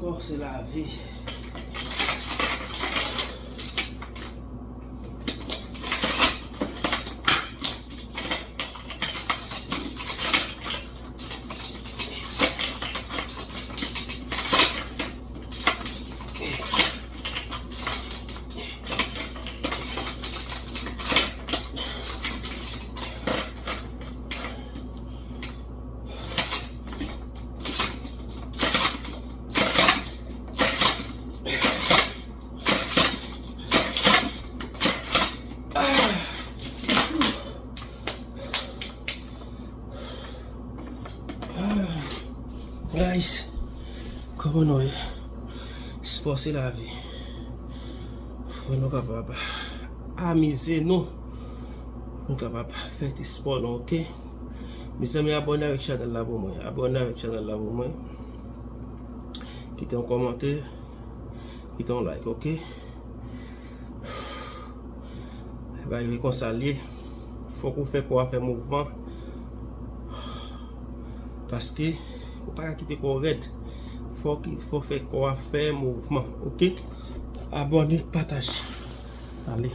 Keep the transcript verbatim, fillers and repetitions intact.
Spò se lavi. Guys, kòman nou ye? Spò se lavi. Fò nou kapab amize nou. Nou kapab fè ti spò nou, oke? Mezanmi, abòne avèk chanèl la pou mwen. Abòne avèk chanèl la pou mwen. Kite yon kòmantè. Kite yon like, oke? Bay, konsa l ye. Fòk ou fè kò a fè mouvman. Paske ou pa ka kite kò w rèd. Fòk, fò fè kò a fè mouvman, oke? Abòne, pataje. Ale.